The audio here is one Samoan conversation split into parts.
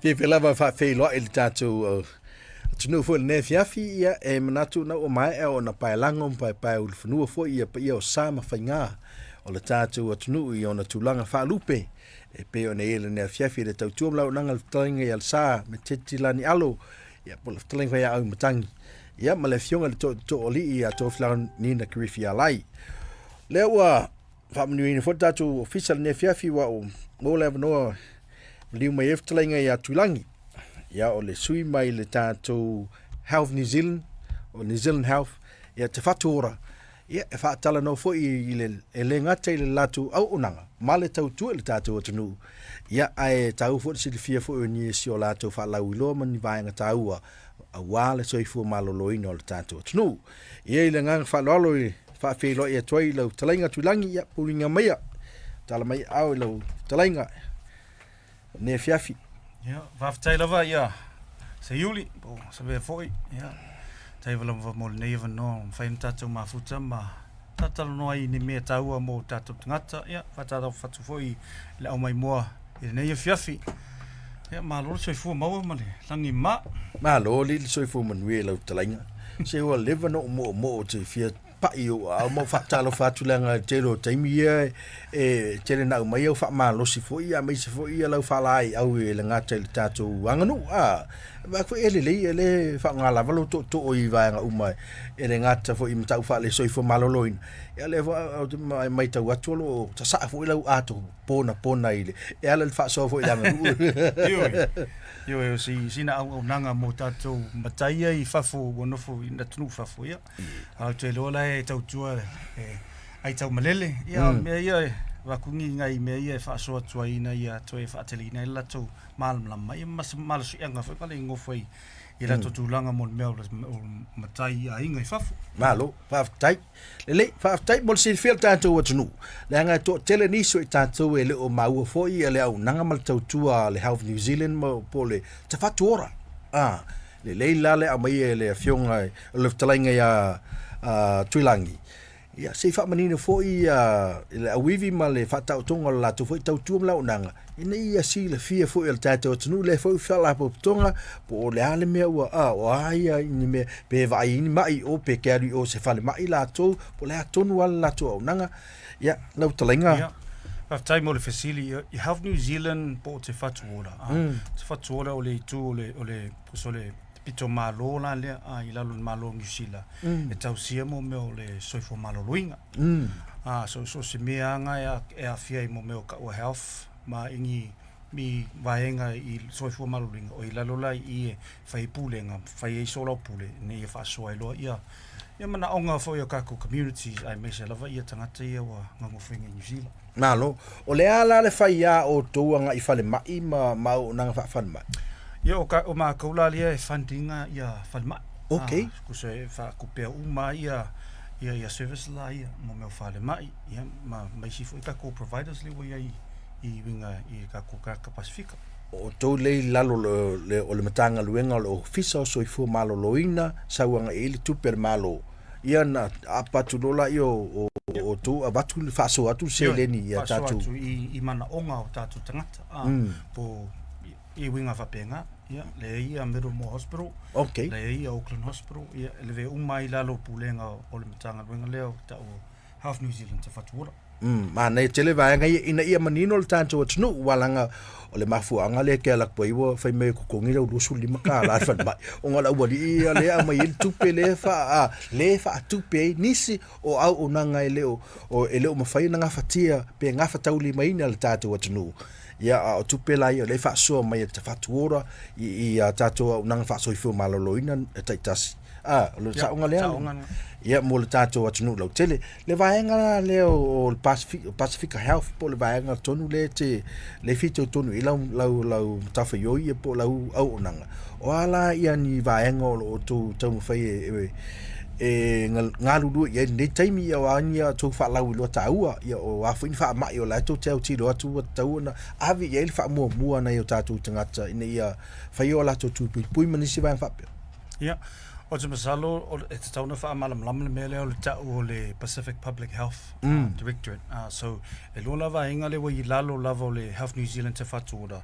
Fiafia lava e faafeiloai i le tatou atunuu foi i lenei afiafi, ia e manatu na ua maea ona paelago ma paepae ulufanua foi ia paia o sa ma faiga o le tatou atunuu i ona tulaga faalupe e pei ona i ai lenei afiafi i le tautua ma le auaunaga a le fetalaiga ia Lesa Meteti Lani Alo, ia po o le fetalaiga foi ia Auimatagi, ia ma le afioga i le Tootooalii ia Tofilau Nina Kerifi Alai. Lea ua faamanuiaina foi le tatou ofisa i lenei afiafi ua ou maua le avanoa maliu mai ai fetalaiga ia Tuilagi. Ia o le sui mai le tatou Health New Zealand, o New Zealand Health, ia Te Whatu Ora, ia e faatalanoa foi i le, e le gata i le latou auaunaga ma le tautua i le tatou atunuu, ia ae taua foi le silafia foi o nisi o latou faalauiloa ma ni vaega taua aua le soifua maloloina o le tatou atunuu. Ia i le agaga faaaloalo e faafeiloai atu ai i lau fetalaiga Tuilagi, ia puliga maia, tala mai ao i lau fetalaiga lenei afiafi. Ia, faafetai lava ia Seiuli po o Savea foi. Ia, faafetai lava mo lenei avanoa ua mafai ona tatou mafuta ma talatalanoa ai i ni mea taua mo tatou tagata. Ia, faatalofa atu foi i le aumaimoa i lenei afiafi. Ia, malo le soifua maua ma le lagi ma. Malo alii le soifua manuia i lau fetalaiga. Se ua leva ona ou moomoo ou te fia pai i ou aao ma ou faatalofa atu leaga i le tele o taimi ia e tele na aumai au faamalosi foi aemaise foi ia lau faalaeiau e le gata i le tatou aganuu a vaai foi e lelei e le faaaoga lava lou tootoo i vaega uma e le gata foi i mataupu faale-soifua maloloina ia lea foi ou te matau atu o lo o sasaa foi lau ato ponapona i le e ala i le faasoa foi i le aganuu. Ioe, ioe, o si, sina auaunaga mo tatou matai ia i fafo ua nofo i atunuu i fafo, ia. A ou te iloa la e tautua e aitaumalele, ia, mm. mea ia e avatu ni nai mea ia e faasoa atu ai ina ia toe faateleina ai le latou malamalama ia ma se malosiaga foi ma le nofo ai i latou mm. tulaga mo le mea o matai i aiga i fafo. Malo, faafetai. Lelei, faafetai mo le silafia o le tatou atunuu, leaga e toatele nisi o i tatou e le o maua foi le auaunaga ma le tautua a le Health New Zealand ma po o le Te Whatu Ora. Ah, lelei la le aumaia e le afioga o le fetalaiga ia Tuilagi. Ia, se i faamanino foi ia le auivi ma le faataotoga o le latou foi tautua ma le auaunaga, ina ia silafia foi e le tatou atunuu lea foi faalapotopotoga po o le a le mea ua a o a ia ni mea pe vaai ai ni mai i o pe te alu i o i se falemai latou po o le a tonu lava le latou auaunaga. Ia, lau fetalaiga. Ia, faafetai mo le fesili. I Health New Zealand po o Te Whatu Ora. Mm. Te Whatu Ora o le itu o le, o le, o le pito malo la lea a, i lalo o le Malo o Niu Sila mm. e tausia mo mea o le soifua maloloina. Mm. A, so, so se mea anga e, a, e aafia i mo mea o kaua health ma i ni mi vaega i soifua maloloina o i lalo la i e fai pulega, fai ai soalaupule ina ia faasoa ai loa ia ia manaoga foi o tatou communities aemaise lava ia tagata ia ua gagofaiga i Niu Sila. Malo. O le a la le fai a outou agai i falemai ma ma auaunaga faafalemai? Ia o ka, o matou la lea e fund ina ia falemai. Okay. Ah, tusa e faatupea uma ai ia ia ia service la ia mo mea o falemai ia ma ma isi foi tatou providers lea ua i ai i uiga i tatou tagata Pasefika. O outou lea i lalo o le, o le Matagaluega o le Ofisa o Soifua Maloloina, sau agai i ai le tupe a le Malo. Ia na apa atu loa laia o, o, o outou avatu le faasoa atu le seleni ia tatou. Faasoa atu i, i manaoga o tatou tagata, a, mm. po i uiga faapena. Ia, lea ia Middlemore Hospital, okay. lea ia Auckland Hospital, ia, e leve uma ai i lalo o pulega o le Matagaluega lea o tau o Health New Zealand Te Whatu Ora. Mm, manaia tele vaega ia ina ia manino le tatou atunuu aua leaga o le mafuaaga lea e te ala atu ai ua fai mai e totogi lau 25 tala i le falemai ona o le aualii ia lea e aumai ai le tupe lea e faa lea e faatupe ai nisi o auaunaga e le o e le o mafai ona gafatia pe gafataulimaina e le tatou atunuu. Ia a o tupe la ia o lea e faasoa mai e le Whatu Ora i i a tatou auaunaga faasoifua maloloina e taitasi. A, o le saoga lea. Ia mo le tatou atunuu lautele. Le vaega la lea o le Pacific, Pasifika Health po o le vaega tonu lea e te lea e fitoitonu i ai lau lau lau matafaioi ia po o lau auaunaga. O a la ia ni vaega o lo o outou taumafai e e galulue i ai i lenei taimi, ia o a ni a outou faalauiloa taua, ia o a foi ni faamai o la e tou te autilo atu ua tatau ona ave i ai le faamuamua a nai o tatou tagata ina ia faia o latou tu puipui ma nisi vaega faapea. Ia, ou te masalo e tatau ona faamalamalama le mea lea o le tau o le Pacific Public Health mm. Directorate. So, e lua la vaega lea ua i lalo lava o le Health New Zealand Te Whatu Ora.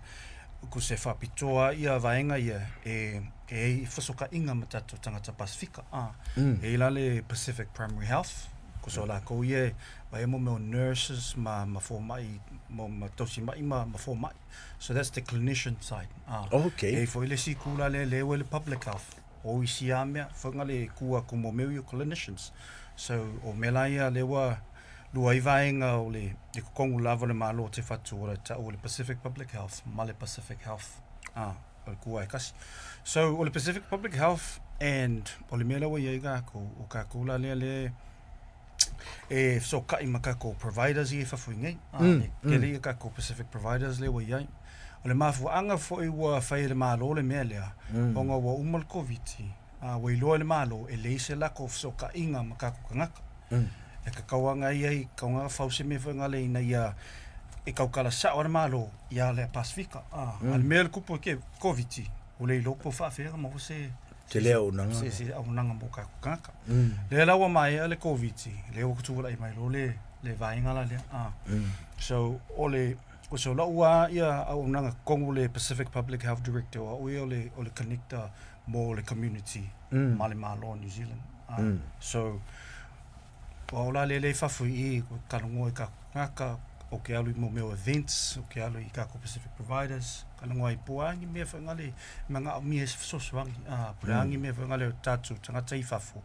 Ko se faapitoa ia vaega ia e e ai i fesokaʻiga ma tatou tagata Pasefika, a. E i la le Pacific Primary Health, ko so lakou ia e vaai mo mea o nurses ma ma fomai mo ma tausi maʻi ma ma fomai. So that's the clinician side, a. Okay. E i foi le isi itu la lea lea ua i le public health, o isi a mea, foiga le ku aku mo mea ia o clinicians. So o mea la ia lea ua lua ai vaega o le i totonu lava o le Malo o Te Whatu Ora e ta'u o le Pacific Public Health ma le Pacific Health, a, o le kua e kasi. So, o le Pacific Public Health and o le mea lea ua i ai kākou, o kākou la lea lea e fesokaʻi ma kākou providers ia i fafo i nei. A, e tele ia kākou Pacific providers lea ua i ai. O le mafuaaga foi ua fai e le Malo le mea lea, ona ua uma le Koviti, a, ua iloa e le Malo e leai se lako fesootaiga ma kākou tagata. E tatau lava ona i ai, tatau ona fau se mea foi lea ina ia e tautala sao lava le Malo ia le Pasefika. A, a o le mea le tupu i ke Koviti, ua le iloa po o faapefea ona maua se Tele auaunaga. Se, se auaunaga mo kākou tagata. Lea la ua maea le Koviti, lea ua tulai mai loa le, le vaega la lea. A. So, o le, so lau lava ia auaunaga totonu o le Pacific Public Health Director, o au ia o le, o le connector mo le community ma le Malo o New Zealand. So, ua ola lele i fafo i i, ko talanoa i ka ngaka, o ke alu i mo mea o events, o ke alu i kākou Pacific Providers, talanoa i po a ni mea whaingale, manaʻomia e se fesoasoani, a, po o le a ni mea whaingale o tātou tagata i fafo,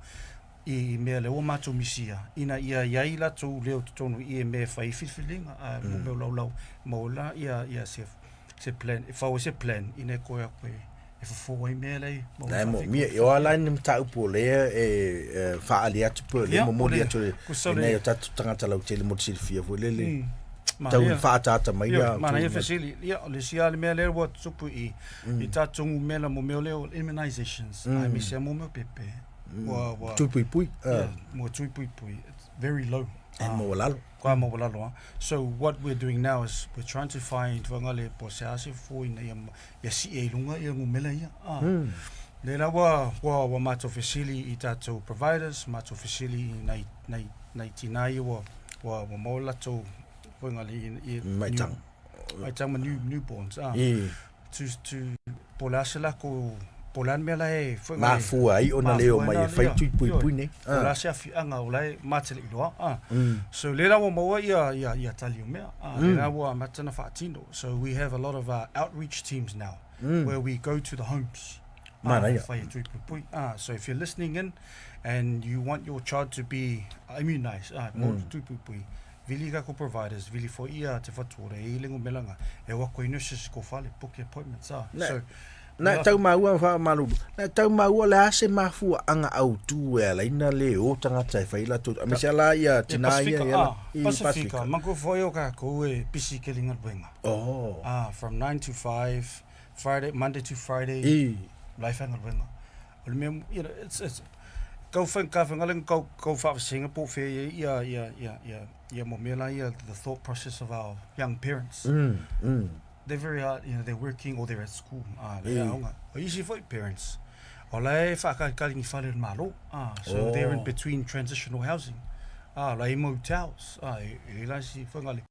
i mea lea ua matou misia, ina ia i ai latou leo i totonu i e mea e fai ai filifiliga, a mo mea o laulau, maua la ia, ia se, se plan, e fau ai se plan ina e koe aku e, e fofo ai mea lea e La e moomia. E oa la ni mataupu o lea e, e faaali atu pe o lea momoli atu e nai o tatou tagata lautele mo te silafia foi lele. Tau i faaataata mai ia. Manaia fesili. Ia, o le isi lava le mea lea ua tupu i, i tatou numera mo mea o lea o immunizations, aemaise lava mo mea o pepe. Ua, ua. Tui puipui. Ia, mo tui puipui. It's very low. E maualalo. Kua maualalo a. So what we're doing now is we're trying to find whangale po se a se fofo ina ia ia siʻi ai i luga ia numera ia. A. Lea la ua ua ua matou fesili i tatou providers, matou fesili i nai nai nai tinā ia ua ua ua maua latou whangale i i Maitaga. Maitaga ma new newborns a. To, to, po o le a se lakou, po o le a le mea la e foi mai. Mafua ai ona le omai e fai tui puipui nei. Po o le a se afiaga o la e ma te le i iloa. Ah. So lea la ua maua ia, ia, ia tali o mea. Ah, Lea la ua amata ona faatino. So we have a lot of outreach teams now where we go to the homes. Manaia. Whai e tui puipui. Ah, so if you're listening in and you want your child to be immunized, ah, mo tui puipui, Vili ka ko providers, vili fo ia te whatu ora e i le ngumela e wa koe nurses ko fale, book appointments ah. Na, so, na tau maua wha malulu. Na tau maua le ase mafua anga au tu e ala ina le o tangata e whai la tu. Aemaise ala ia tina ia ia la. I Pasifika. Mako foi o ka ko e pisi ke linga luenga. Oh. Ah, from 9 to 5, Friday, Monday to Friday. I. Life anga luenga. O le mea, you know, it's, it's, kau whai, ka whangale kau, kau whaavasenga po whea ia, ia, ia, ia, ia, ia mo mea la ia, the thought process of our young parents. They're very hard, you know, they're working or they're at school. Ah, le aoga. O isi foi parents, o la e whaakalikali ni whare o le malo. Ah, so oh. they're in between transitional housing. Ah, la i motels. Ah, e, e la si whangale.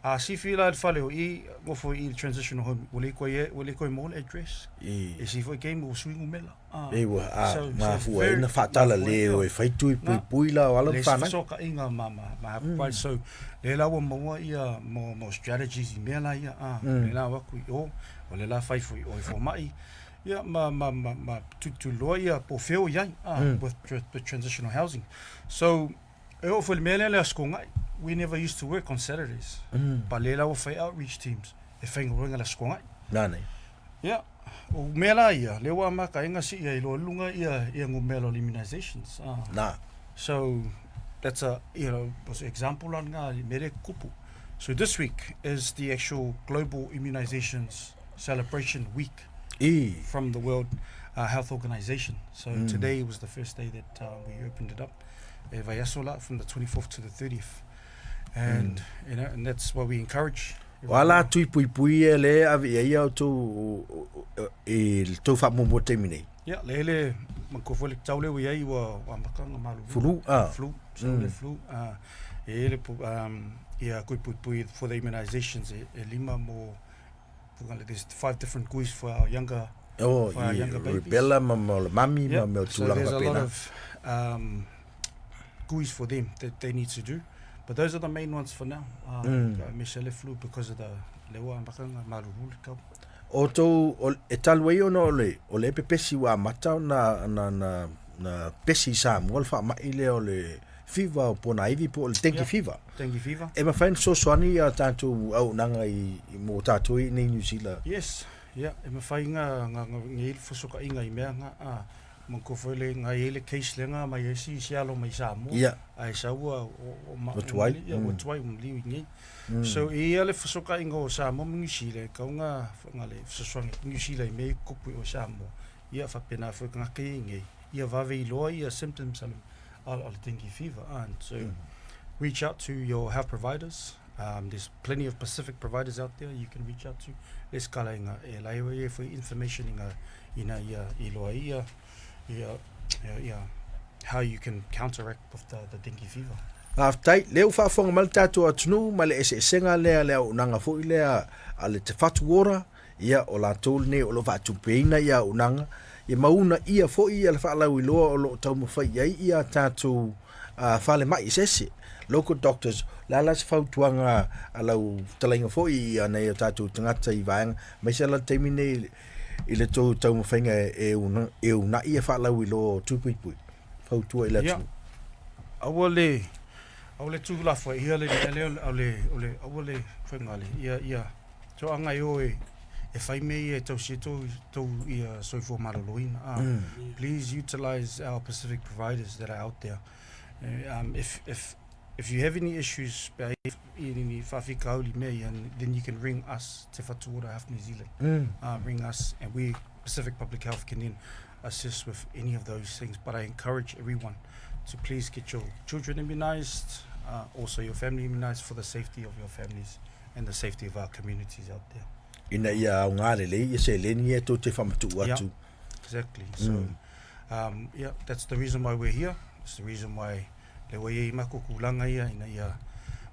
A sifi la i le fale o i, nofo i le transitional home, ua le koe, ua le koe maua le address. I. E sifi foi game ua sui numela. Ah. E ua, a, so, mafua so e na whaatala le o e whai tui pui pui la o ala whanau. Le fesootaiga ma, ma, ma So, le la ua maua ia mo, mo strategies i mea la ia. Ah, Le la waku i o, o le la whai fui o i fomai. Ia, ma, ma, ma, ma tutuloa ia po feo i ai, ah, with, with transitional housing. So, E oo foi i le mea lea le Aso Toonai, we never used to work on Saturdays. But lea la ua fai outreach teams e faigaluega i le Aso Toonai. Nānei. Ia, o mea la ia, lea ua amata ai ona sii ai loa i luga ia, ia numera o le immunizations. Ah. Nā. So, that's a, you know, was example la lena i mea lea e tutupu. So this week is the actual global immunizations celebration week. I. From the World Health Organization. So today was the first day that we opened it up. E vaiaso la, from the 24th to the 30th. And, mm. you know, and that's what we encourage. O ala tui pui pui e le ave i ai au tou i le tou faamuamua taimi nei. Ia, le le ma ko foi le tau le ua i ai ua ua amata ona malulu. Flu, ah. Flu, so mm. le flu, ah, e le um, ia kui pui pui for the immunizations e, e lima mo There's five different guis for our younger Oh, for our i younger babies. rubella ma ma o le mami ma Yeah. mea o So tulaga there's a lot faapena. of guis for them that they need to do. But those are the main ones for now. Aemaise le flu because of the le ua amakanga malulu le kau. O tou, o, e talu ai ona o le, o le pepesi ua amata ona, na, na, na pesi i Samoa le faamai lea o le fever o pona ivi po o le dengue Yeah. fever. Dengue fever. E mafai ona fesoasoani a tatou auaunaga i, i mo tatou i inei New Zealand. Yes, yeah, e mafai nga nga nga ngai le fesokainga i mea nga a manatua foi le nga i ai le case lea nga mai ai si si alo mai Samoa. Ia. Ae sau ua ua ma Ua tuai. ia ua tuai ua maliu i inei. So e ia le fesokaiga o Samoa ma Niu Sila e kau nga nga le fesoasoani atu Niu Sila i mea i tutupu i o Samoa. Ia faapena foi tagata ia i inei ia vave iloa ia symptoms a le a le dengue fever. And so reach out to your health providers. There's plenty of Pacific providers out there you can reach out to. Lesitala i nga e lai e foi information i nga ina ia iloa ai ia ia ia ia how you can counteract with the the dengue fever. Faafetai, lea ua faafofoga mai le tatou atunuu ma le eseesega lea le auaunaga foi lea a le Te Whatu Ora, ia o latou lenei o lo o faatupeina ia auaunaga, ia ma uunaia foi ia le faalauiloa o lo o taumafai i ai ia tatou falemai eseese, local doctors. O le a la se fautuaga a lau fetalaiga foi i nai o tatou tagata i vaega, aemaise lava le taimi lenei i le tou taumafaiga e uunai ia faalauiloa o tūpuipui, fautua i le Ia, atunuu. aua le, aua le tuulafoaia le mea lea o le, o le, aua le faiga le, ia, ia, toaga e o e, e fai mea ia e tausi ai tou, tou ia soifua maloloina. Please utilize our Pacific providers that are out there. If, if, if you have any issues pe ai i ni faafitauli mea ia, then you can ring us, Te Whatu Ora Health New Zealand. Ring us and we, Pacific Public Health, can then assist with any of those things. But I encourage everyone to please get your children immunized, also your family immunized for the safety of your families and the safety of our communities out there. Ina ia aoga lelei ia seleni ia tou te faamatuu atu. Yeah, exactly. So, yeah, that's the reason why we're here. It's the reason why le ua i ai makou kulaga ia ina ia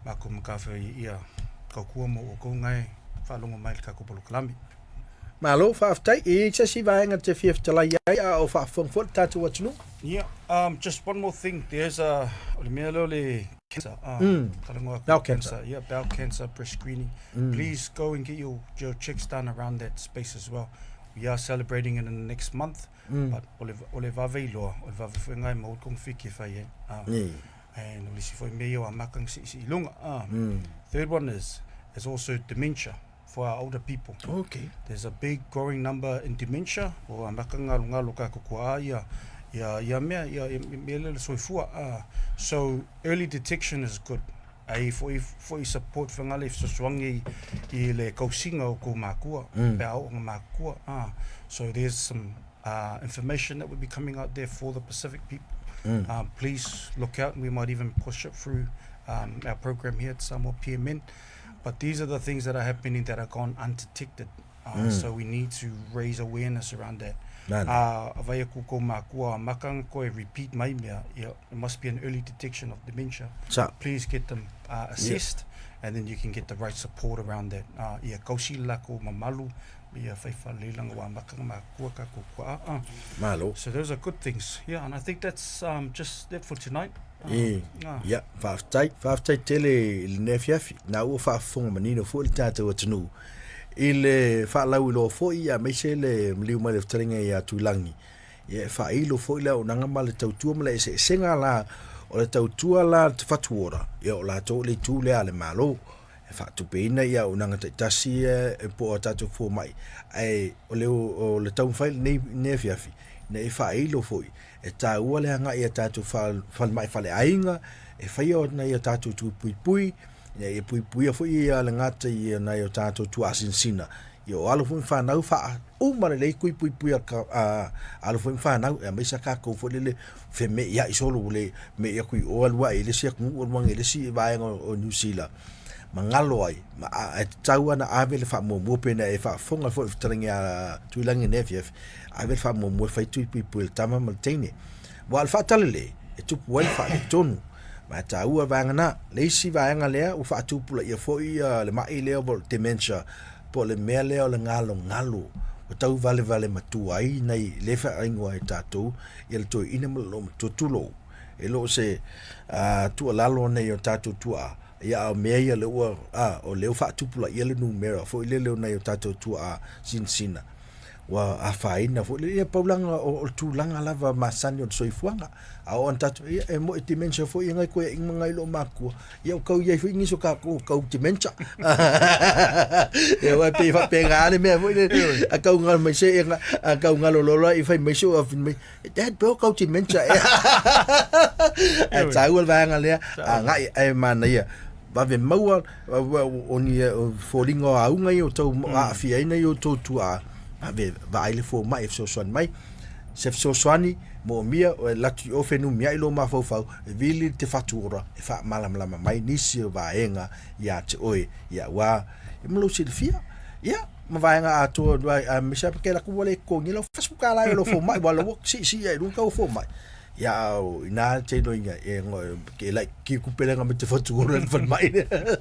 makou matafaioi ia taukua mo outou nae faalogo mai i le tatou polokalame. Malo, faafetai. E i ai se isi vaega te fia fetalai ai a o faafofoga foi le tatou atunuu? Yeah, just one more thing, there's a, o le mea lea o le cancer, talanoa atu Bowel cancer. cancer, yeah, bowel cancer, breast screening. Please go and get your, your checks done around that space as well. We are celebrating it in the next month, but o le, o le vave iloa, o le vave foi lena e maua le kogafiti e fai ai. And o le isi foi mea ia o amata ona siisii i luga. Third one is, is also dementia for our older people. There's a big growing number in dementia, ua amata ona galogalo tatou tuaa ia, ia, ia mea, ia, ia mea lea o le soifua. So early detection is good. Ai foi, foi support fagale i fesoasoani i le tausiga o tou matua, pe a oo ina matua. So there's some information that will be coming out there for the Pacific people. Please look out, and we might even push it through our program here at Samoa PMN. But these are the things that are happening that are gone undetected. So we need to raise awareness around that. Nana. Vai aku kou makua, makanga koe repeat mai mea, ia, it must be an early detection of dementia. Sa. Please get them assessed, and then you can get the right support around that. Ia kausi le lakou mamalu, ia fai faaleleilanga ua amata ona makua kakou kua aa. Malo. So those are good things. Yeah, and I think that's just that for tonight. E, ia, faafetai, faafetai tele i lenei afiafi. Na ua faafofoga manino foi le tatou atunuu i le faalauiloa foi aemaise le maliu mai le fetalaiga ia Tuilagi. Ia e faailo foi le auaunaga ma le tautua ma le eseesega la o le tautua la te Whatu Ora, ia o latou le itu lea a le Malo e faatupeina ia auaunaga taitasi ia e po o a tatou fomai, ae o le, o le taumafai lenei lenei afiafi ina ia faailo foi e taua le agai i a tatou falemai faleaiga e faia nai o tatou tui puipui ina ia puipuia foi ia le gata i nai o tatou tuaasinasina ia o alo foi ma fanau faauma lelei tui puipui a a alo foi ma fanau aemaise a tatou foi lele feme'ia'i solo ua le me'i atu i o alu ae i le isi atunuu alu ane i le isi vaega o Niu Sila ma galo ai ma ae tatau lava ona ave le faamuamua pei ona e faafofoga foi i le fetalaiga ia Tuilagi i lenei afiafi ave le faamuamua e fai tui puipui a le tama ma le teine aua o le faatalale e tupu ai le faaletonu ma e taua le vaega na. Le isi vaega lea ua faatupulaia foi le ma'i lea o le dementia. Po o le mea lea o le galogalo ua tau valevale matua ai nai le faaigoa e tatou ia le toeaina ma le loomatua, tulou. E le o se tuualalo nei o tatou tuaa, ia a o mea ia lea ua, o lea ua faatupulaia le numera foi lele o nai o tatou tuaa sinasina ua afaina foi lele. Ia pau laga o le tulaga lava masani o le soifuaga. A oo ina tatou, ia e moi dementia foi ia ngai koeaiga ma ngai loomatua, ia ua tau i ai foi nisi o tatou ua tau dementia. Ia aua e pei e faapena le mea foi lele, a tau galo mai se, a tau galo loa loa i fai mai si ou afafine mai, Dad, pe ua tau dementia ea. Ae taua le vaega lea, agai ae manaia vave maua o ni foliga o auga ia o tau aafia ai nai o outou tuaa, vave vaai le fomai e fesoasoani mai. Se fesoasoani moomia e alu atu i o fenumiai lou mafaufau e vili te fatu ora e faamalamalama mai nisi o vaega ia te oe ia aua ma lou silafia. Ia ma vaega atoa aemaise lava pe alu atu ua le totogia lau $40 i lou fomai aua o la ua siisii lava i luga tau o fomai. Ia a o ina te iloa e ke laitiiti tupe lea na aumai te fatu ora i le falemai lea.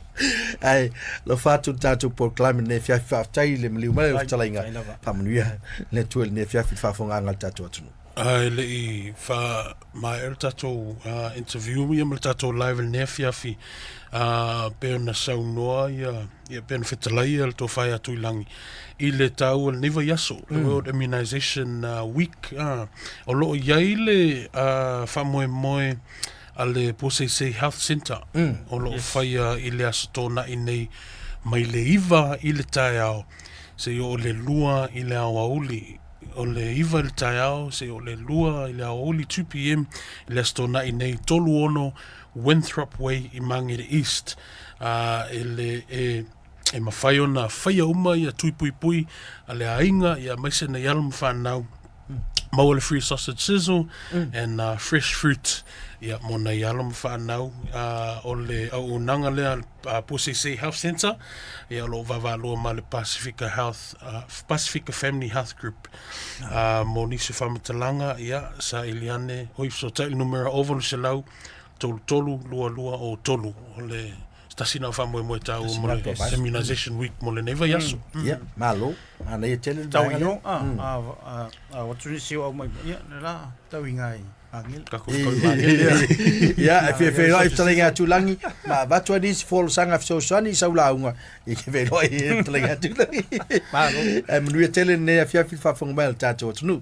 Ae alofa atu i le tatou polokalame i lenei afiafi. Faafetai i le maliu mai o le fetalaiga. Faamanuia le Atua i lenei afiafi i le faafofogaaga a le tatou atunuu. Ae le i faamaea le tatou interview ia ma le tatou live i lenei afiafi, pei ona saunoa ia, ia pei ona fetalai ia le Tofa ia Tuilagi i le taua o lenei vaiaso, le World Immunization Week, o lo o i ai le faamoemoe a le Puaseisei Health Centre o lo o faia i le Aso Toonai nei mai le 9 i le taeao seia oo i le 2 i le aoauli. O le 9 i le taeao seia oo i le 2 i le aoauli, 2 pm i le Aso Toonai nei, 36 Winthrop Way i Mangere East. E le e e mafai ona faia uma ia tui puipui a le aiga ia aemaise nai alo ma fanau maua le free sausage sizzle and fresh fruit ia mo nai alo ma fanau o le auaunaga lea Puaseisei Health Centre ia o lo o vaavaalua ma le Pasifika Health Pasifika Family Health Group mo nisi o faamatalaga ia saili ane oi fesootai i le numera 0800 33 22 03 o le se tasi na o faamoemoe taua mo le Immunization Week mo lenei vaiaso. Ia, malo. Manaia tele le Tau vaega i lea. o, a, a, a, a, o atu nisi o au mai, ia, le la, tau i ngai Magele. Tatou tau i Magele. Ia, e fia feiloai i fetalaiga a Tuilagi, ma avatu ai nisi folasaga fesoasoani i sau lauga, i ke feiloai i fetalaiga a Tuilagi. Malo. Ae manuia tele lenei afiafi i le faafofoga mai a le tatou atunuu.